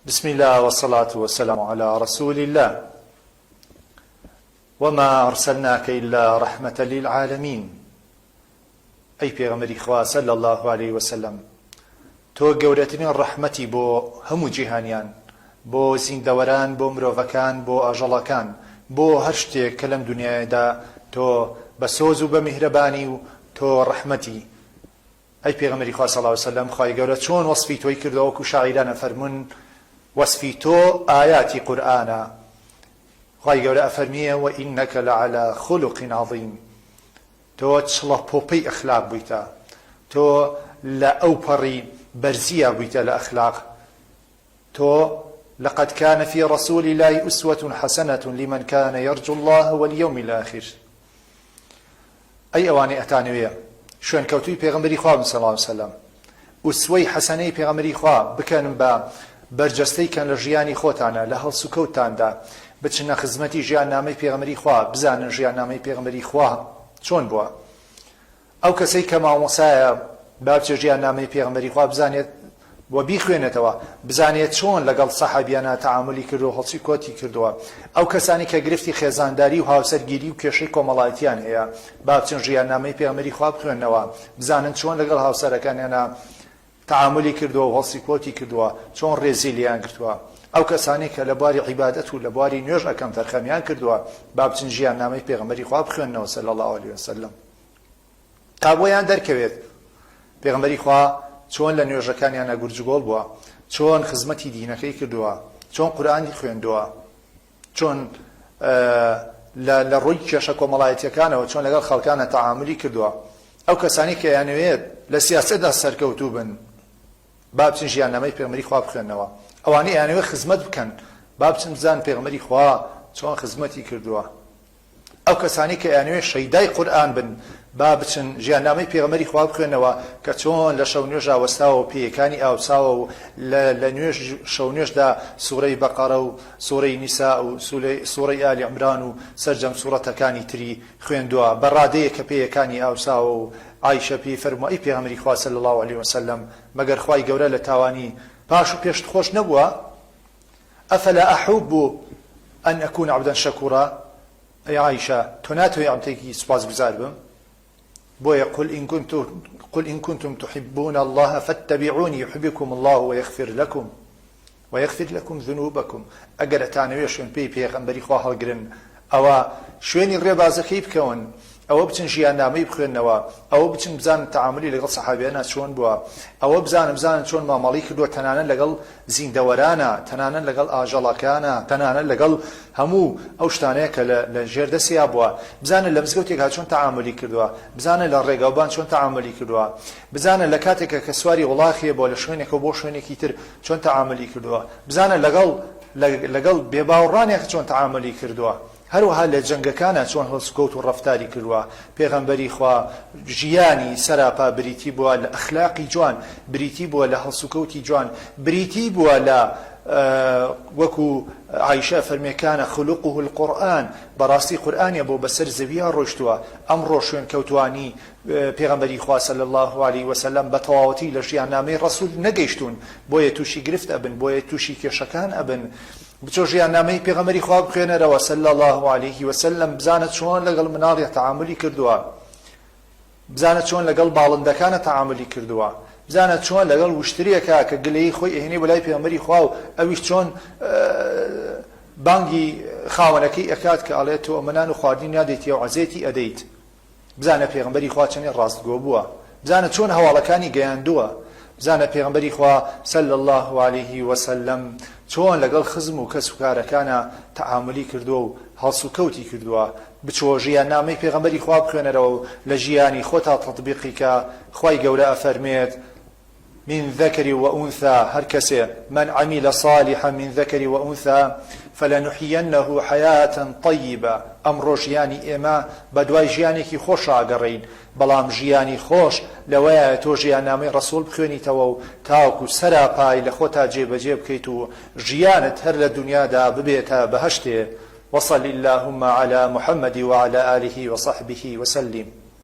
بسم اللە والصلاة والسلام علی رسول اللە وما ارسلناک الا رحمة للعالمین ئەی پێغەمبەری خوا صلی اللە علیە وسلم تۆ گەورەترین ڕەحمەتی بۆ هەموو جیهانیان بۆ زیندەوەران بۆ مرۆڤەکان بۆ ئاژەڵەکان بۆ هەر شتێک کە لەم دنیایەدا تۆ بە سۆز و بە میهرەبانی و تۆ ڕەحمەتی ئەی پێغەمبەری خوا صلی اللە علیە وسلم خوای گەورە چۆن وەسفی تۆی کردوە وەکو شاعیران ئەفەرموون وەسفی تۆ ئایاتی قورئانە خوای گەورە ئەفەرمیێ وانک لعلی خلق عظیم تۆ چڵە پۆپەی ئەخلاق بوویتە تۆ لە ئەوپەڕی بەرزیا بوویتە لە ئەخلاق تۆ لقد كان في رسول الله اسوة حسنة لمن كان يرجو الله واليوم الآخر ئەی ئەوانەی ئەتانەوێ شوێنکەوتووی پێغەمبەری خوا بن صلی اللە علیە وسلم ئوسوەی حەسەنەی پێغەمبەری خوا بکەن بە بەرجەستەی کەن لە ژیانی خۆتانە لە هەڵسوکەوتتاندا بچنە خزمەتی ژیاننامەی پێغەمبەری خوا بزانن ژیاننامەی پێغەمبەری خوا چۆن بووە ئەو کەسەی کە مامۆسایە با بچێ ژیاننامەی پێغەمبەری خوا بزانێت و بیخوێنێتەوە بزانێت چۆن لەگەڵ سەحابیانا تەعامولی کردووە هەڵسی کۆتی کردووە ئەو کەسانی کە گرفتی خێزانداری و هاوسەرگیری و کێشەی کۆمەڵایەتیان هەیە با بچن ژیاننامەی پێغەمبەری خوا بخوێننەوە بزانن چۆن لەگەڵ هاوسەرەکانیانا تەعامولی کردووە و هەڵسی کۆتی کردووە چۆن ڕێزی لێیان گرتووە ئەو کەسانەی کە لە بواری عیبادەت و لە بواری نوێژ ئەکەم تەرخەمیان کردووە با بچن ژیاننامەی پێغەمبەری خوا بخوێننەوە صلی اللە علیه وسلم تا بۆیان دەرکەوێت پێغەمبەری خوا چۆن لە نوێژەکانیانا گورجوگۆڵ بووە، چۆن خزمەتی دینەکەی کردووە، چۆن قورئانی خوێندووە، چۆن لە ڕووی کێشە کۆمەڵایەتیەکانەوە چۆن لەگەڵ خەڵکانە تەعامولی کردووە. ئەو کەسانی کە ئەیانەوێت لە سیاسەتدا سەرکەوتوو بن با بچن ژیاننامەی پێغەمبەری خوا بخوێننەوە. ئەوانەی ئەیانەوێت خزمەت بکەن با بچن بزانن پێغەمبەری خوا چۆن خزمەتی کردووە. ئەو کەسانەی کە ئەیانەوێت شەیدای قورئان بن با بچن ژیاننامەی پێغەمبەری خوا بخوێنەوە کە چۆن لە شەو نوێژا وەستاوە و پێیەکانی ئاوساوە و لە لە نوێژ شەو نوێژدا سورەی بەقەرە و سورەی نیساء و سورەی ئالی عمران و سەرجەم سورەتەکانی تری خوێندووە بە ڕادەیەک کە پێیەکانی ئاوساوە و عائیشە پێی فەرمووە ئەی پێغەمبەری خوا صلی اللە علیە وسلم مەگەر خوای گەورە لە تاوانی پاش و پێشت خۆش نەبووە؟ افلا احب ان اکون عبدا شکورا ئەی عائیشە تۆ ناتەوێ عەبدێکی سوپاسگوزار بم؟ بۆیە قل ان کنتم قل ان کنتم تحبون اللە فاتبعونی یحببکم اللە ویغفر لکم ویغفر لکم ذنوبکم ئەگەر ئەتانەوێ شوێن پێی پێغەمبەری خوا هەڵگرن ئەوە شوێنی ڕێبازەکەی بکەون، ئەوە بچن ژیاننامەی بخوێننەوە، ئەوە بچن بزانن تەعامولی لەگەڵ سەحابیانا چۆن بووە، ئەوە بزانن بزانن چۆن مامەڵەی کردووە تەنانەت لەگەڵ زیندەوەرانا، تەنانەت لەگەڵ ئاژەڵەکانا، تەنانەت لەگەڵ هەموو ئەو شتانەیە کە لە لە ژێر دەستیا بووە، بزانە لە مزگەوتێکا چۆن تەعامولی کردووە، بزانە لە ڕێگاوبان چۆن تەعامولی کردووە، بزانە لە کاتێکا کە سواری وڵاخێ بووە لە شوێنێکەوە بۆ شوێنێکی تر چۆن تەعامولی کردووە، بزانە لەگەڵ لەگەڵ بێباوەڕانێک چۆن تەعامولی کردووە، هەروەها لە جەنگەکانا چۆن هەڵسوکەوت و ڕەفتاری کردووە، پێغەمبەری خوا ژیانی سەراپا بریتی بووە لە ئەخلاقی جوان، بریتی بووە لە هەڵسوکەوتی جوان، بریتی بووە لە وەکو عائیشە ئەفەرموێ کان خلقه القرآن، بەڕاستی قورئانیە بۆ بەسەر زەویا ڕۆیشتووە، ئەمڕۆ شوێنکەوتوانی پێغەمبەری خوا صلی اللە علیە وسلم بە تەواوەتی لە ژیاننامەی ڕەسول نەگەیشتوون بۆیە تووشی گرفت ئەبن بۆیە تووشی کێشەکان ئەبن بچۆ ژیاننامەی پێغەمبەری خوا بخوێنەرەوە صلی اللە علیه وسلم بزانە چۆن لەگەڵ مناڵی تەعامولی کردووە بزانە چۆن لەگەڵ باڵندەکانە تەعامولی کردووە بزانە چۆن لەگەڵ وشترێکە کە گلەیی خۆی ئەهێنێ بۆ لای پێغەمبەری خوا و ئەویش چۆن بانگی خاوەنەکەی ئەکات کە ئەڵێ تۆ ئەمە نان و خواردنی نادەیتێ و عەزێتی ئەدەیت بزانە پێغەمبەری خوا چەنێ ڕاستگۆ بووە بزانە چۆن هەواڵەکانی گەیاندووە بزانە پێغەمبەری خوا صلی اللە علیه وسلم چۆن لەگەڵ خزم و کەس و کارەکانا تەعامولی کردووە و هەڵسوکەوتی کردووە بچۆ ژیاننامەی پێغەمبەری خوا بخوێنەرەوە و لە ژیانی خۆتا تەتبیقی کە خوای گەورە ئەفەرموێت من ذکر و انثی هەر کەسێ، من عمل صالحا من ذکر و انثی فلنحینه حیاة طیبە، ئەمڕۆ ژیانی ئێمە بەدوای ژیانێکی خۆشا ئەگەڕێین، بەڵام ژیانی خۆش لەوەیایە تۆ ژیاننامەی ڕەسوڵ بخوێنیتەوە و تاوەکو سەراپای لە خۆتا جێبەجێ بکەیت و ژیانت هەر لە دونیادا ببێتە بەهەشتێ، وصل اللهم علی محمد وعلی آله وصحبه وسلم.